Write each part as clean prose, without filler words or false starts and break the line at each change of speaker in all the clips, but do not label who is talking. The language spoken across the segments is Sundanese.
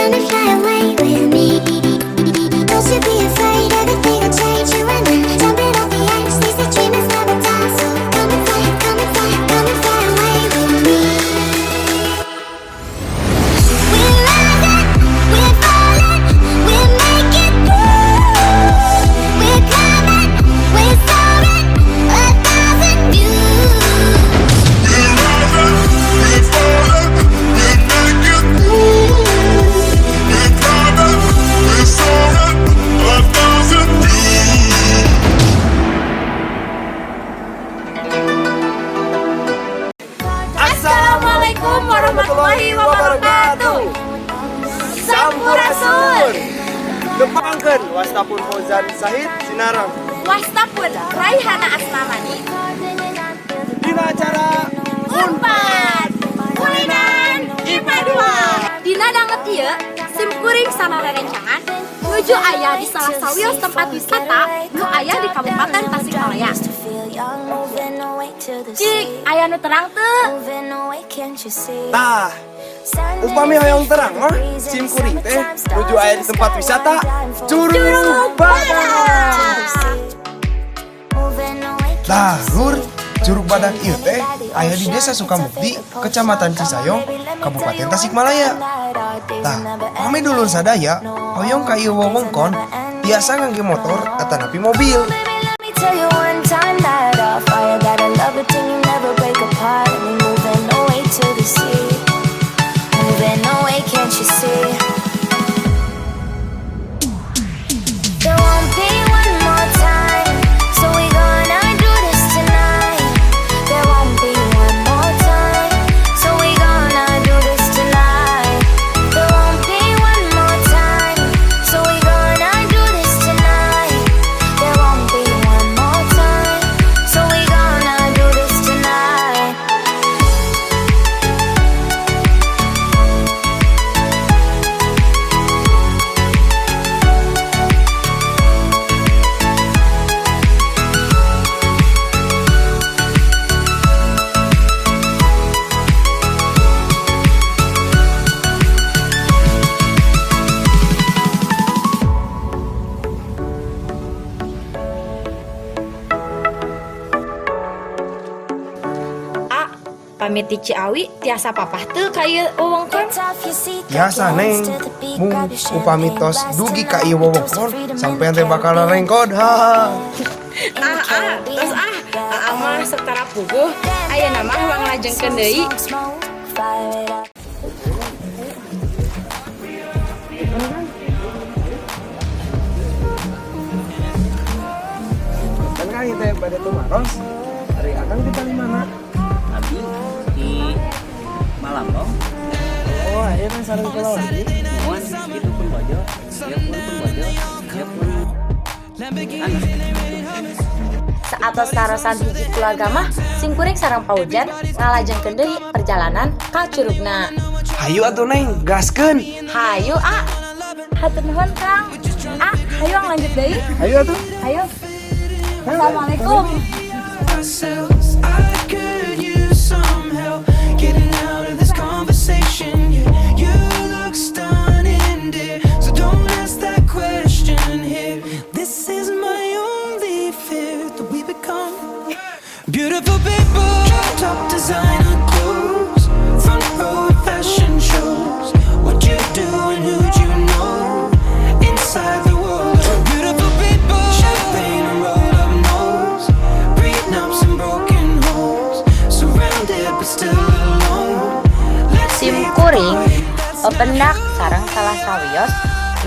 Come and fly away with me. Don't you be afraid, everything will change. You and I, jumping off the edge. They say dreamers never die, so come and fly, come and fly, come and fly away with me. We're rising, we're falling, we make it through. We're climbing, we're soaring, a thousand views.
We're rising, we're falling, we make it through. We're climbing, we're soaring, a thousand views.
Assalamualaikum warahmatullahi wabarakatuh. Sampurasun.
Tepangkeun, wasta pun Fauzan Sahid Sinarang.
Wasta pun Raihana Asmamani.
Dina acara
Unpad Kulinan IPA 2. Dina danget ieu, sim kuring sama rerencangan nuju aya di salah sawios tempat wisata nu aya di Kabupaten Tasikmalaya. Cik, aya nu terang teu?
Tah, upami hoyong terang mah sim kuring teh nuju aya di tempat wisata Curug Badak. Tah, Lur, Curug Badak ieu teh aya di Desa Sukamukti, Kecamatan Cisayong, Kabupaten Tasikmalaya. Tah, pami dulur sadaya hoyong ka ieu wewengkon tiasa ngangge motor atanapi mobil.
Let me tell you one time that our fire that I love it and you never break apart. And we moving away to the sea, moving away, can't you see? There won't be one more time, so we gonna do this tonight. There won't be one more time, so we gonna do this tonight. There won't be one more time, so we gonna do this tonight. There won't be one more time, so we gonna do this tonight.
A, pamit di Ciawi tiasa papah teu ka ieu wewengkon?
Biasa, Neng. Mung upami tos dugi ka ieu wewengkon, sampean teh bakal rengkod. Ha.
Ah, ah, tos ah, aa mah setara puguh, ayeuna mah wanglajengkeun deui.
Kan kang teh bade tumaros. Ari akang di tali mana?
Abi di Malangbong.
Oh, aya kan sareng kula lagi.
Muan itu pun bojo, dia pun pun bojo, dia pun anak.
Saatos tarosan hiji keluarga mah, simkuring sareng Paujan ngalajengkeun deui perjalanan ka Curugna.
Hayu atuh, Neng, gaskeun.
Hayu, ah. Hatur nuhun, Kang. Ah, hayu lanjut deui.
Hayu atuh.
Hayu. Assalamualaikum.
Ourselves. I could use some help getting out of this conversation. Yeah, you look stunning, dear. So don't ask that question here. This is my only fear, that we become beautiful people. Top designer clothes, front row fashion shows. What you do and who'd you know inside the world of beautiful people. Champagne and rolled up nose, prenups and broken homes, surrounded but still alone. Let's
Sim
leave the
kuring
party. That's
pependak sareng salah sawios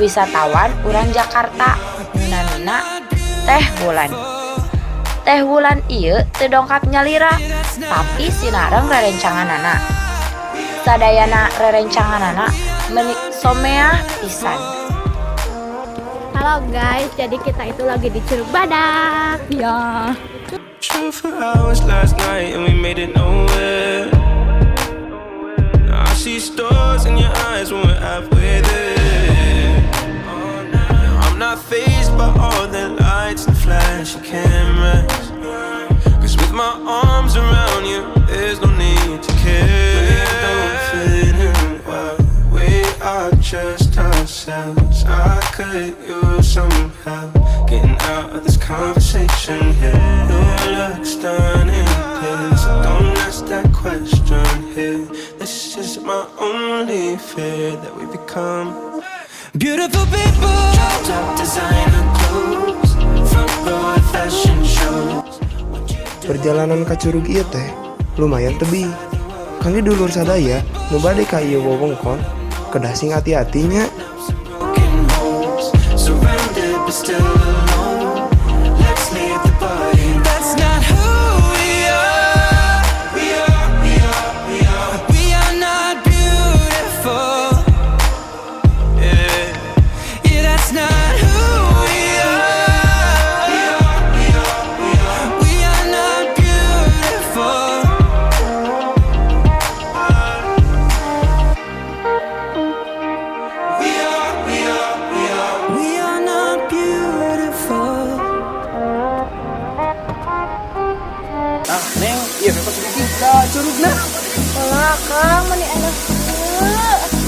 wisatawan urang Jakarta nu namina Teh Wulan. Teh Wulan ieu teu dongkap nyalira, tapi sinareng rerencanganana. Sadayana rerencanganana meuni someah pisan.
Halo guys, jadi kita itu lagi di Curug Badak. Ya.
Drove for hours last night and we made it nowhere. Now I see stars in your eyes when we're halfway there. Now I'm not fazed by all the lights and flashy cameras. 'Cause with my arms around you, there's no need to care. We don't fit in well. We are Just ourselves. I could use some help getting out of this conversation here. You look stunning, please don't ask that question here. This is my only fear, that we become beautiful people. Drop top designer clothes, front row at fashion shows.
Perjalanan ka curug ieu teh lumayan tebih. Kangge dulur sadaya nu bade ka ieu wewengkon, kedah sing hati-hati nya.
Broken homes, surrounded but still alone. Let's leave the party. That's not who we are. We are, we are, we are. We are not beautiful. Yeah, that's not who we are. We are, we are, we are. We are not beautiful. We are, we are, we are. We are not beautiful.
Ah, Neng, iya bebas sedikit ka curugna.
Ulah, Kang, meni enak kieu.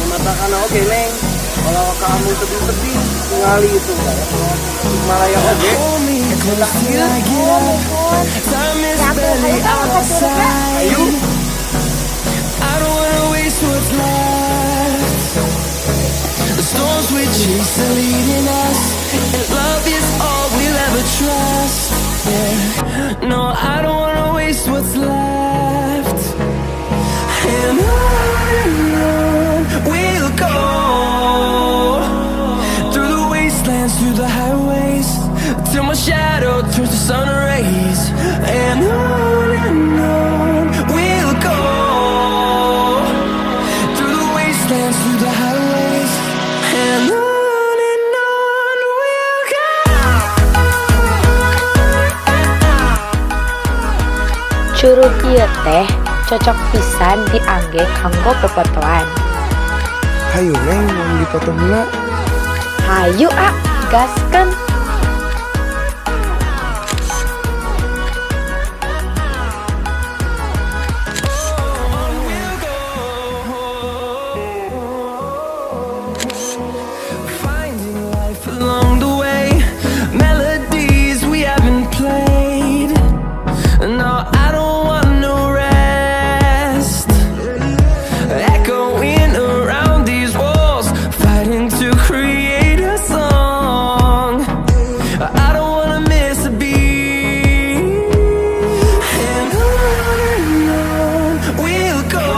Mematakan oke, Neng. Kalau kamu tebing-tebing tingali itu Tasikmalaya oge.
Hold me close till I get up. Time is
Ya, atuh,
barely
hayu, Kang,
on
ka
our
curugna.
side.
Ayo.
I don't wanna waste what's left. The storms we chase are leading us, and love is all we'll ever trust. Yeah, no, I don't wanna waste what's left. And on we'll go, through the wastelands, through the highways, till my shadow turns to sun rays. And on we'll go, through the wastelands, through the highways, and on we'll go.
Curug ieu teh cocok pisan diangge kanggo popotoan.
Hayu, Neng, mau dipoto heula.
Hayu, ah, gaskeun.
Finding life along the way, melodies we haven't played. No, I don't want no rest. Echoing around these walls, fighting to create a song. I don't wanna miss a beat. And on we'll go,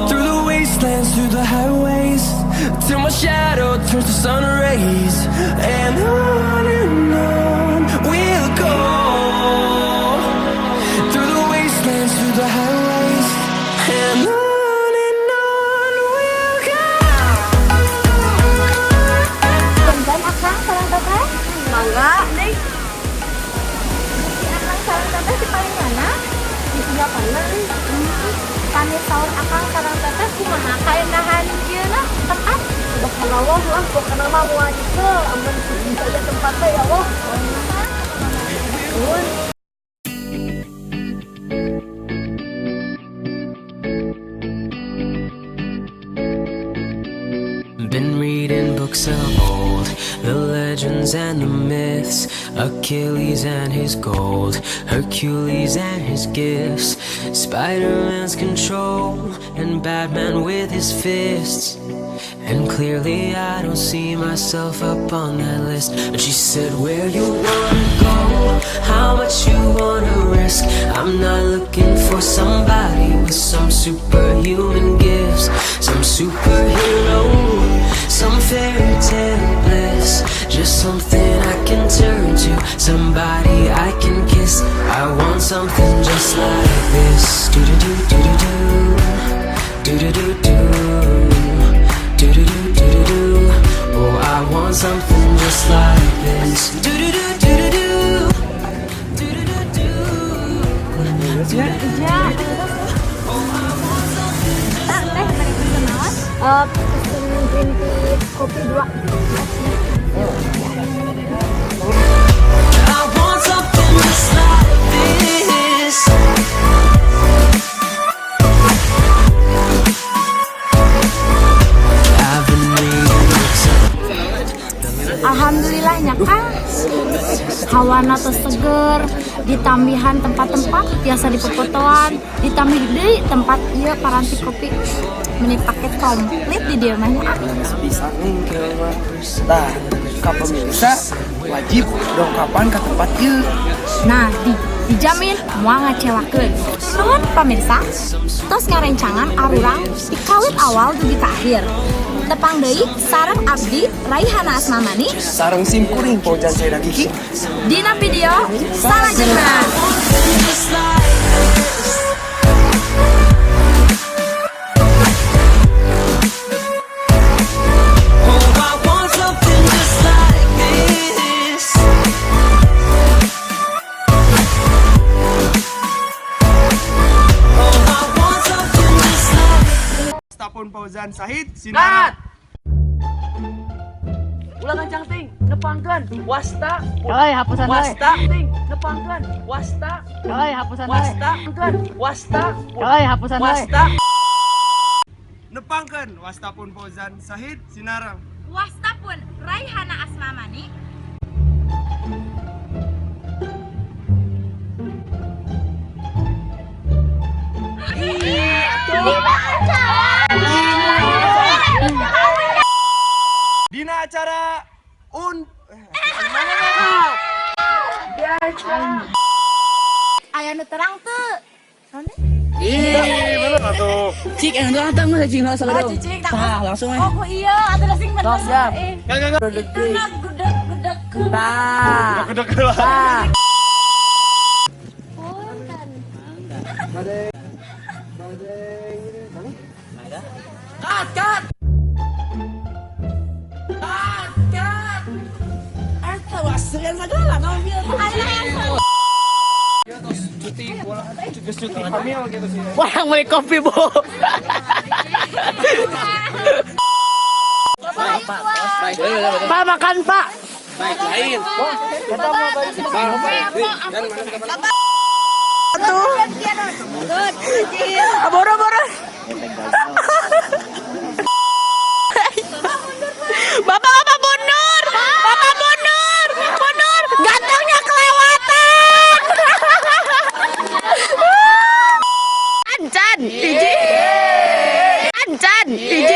through the wastelands, through the highways, till my shadow turns to sun rays. And on we'll go, through the wastelands, through the highways, and on we'll go.
Punten, Akang sareng Teteh. Mangga, Neng. Si Akang sareng Teteh di paling mana? Di sebelah mana? Pami saur Akang sareng Teteh, kumaha kaendahan ieu na tempat? Subhanallah lah, pokoknya mah moal nyesel amun bisa tempatnya, ya Allah. Nuhun.
Been reading books of old, the legends and the myths, Achilles and his gold, Hercules and his gifts, Spider Man's control, and Batman with his fists. And clearly, I don't see myself up on that list. But she said, "Where you wanna go? How much you wanna risk? I'm not looking for somebody with some superhuman gifts, some superhero, some fairy tale bliss. Just something I can turn to, somebody I can kiss. I want something just like this." Do do do do do do do do do do do do do do do do. Oh, I want something just like this. Do do do do do do do do do do.
Iya. Teh, bade pesen naon? Eh, pesen green tea kopi dua.
I want something just like this.
Alhamdulillahnya, Kang. Hawana teh seger, ditambihan tempat-tempat biasa dipopotoan, ditambih deui tempat ieu paranti kopi. Meni paket komplit di dieu mah nya.
Bisa, Neng, kieu mah. Tah, ka pemirsa wajib dongkapan ke tempat ieu.
Nah, dijamin moal ngecewakeun. Nuhun pamirsa, tos ngarencangan arurang di kawit awal dugi ka akhir. Tepang deui sareng abdi Raihana Asmamani
Sareng sim kuring Fauzan Saida Kiki.
Dina video salajengna.
Just like this. Oh, I want something just like this. Oh, I want something just like
Stapun Fauzan Sahid Sinara.
Ulah gancang ting, nepangkeun wasta.
Oi, hapusan we.
Wasta ting, nepangkeun wasta.
Oi, hapusan we.
Wasta keun wasta.
Oi, hapusan we.
Wasta.
Nepangkeun wastapun Fauzan Sahid Sinarang.
Wasta pun Raihana Asmamani.
Dina acara un
Aya nu terang teu?
Cik, yang datang mah cing langsung.
Oh, cicing tak.
Tah, langsung we.
Oh, ku iya atuh da sing bener.
Tos, siap.
Eh, itu na gudeg-gudeg.
Tah.
Gede.
Tah. Cut, cut. Cut, cut. Eta waseuan sagala naon ieu.
Cuti geus cuti hamil gitu sih.
Wah, beli kopi, Bu. Pak, makan, Pak.
Baik lain.
Tuh. Boro boro. Bapak, bapak mundur. Bapak mundur. Mundur. Gantengnya kelewatan. Ancan, hiji. Ancan, hiji.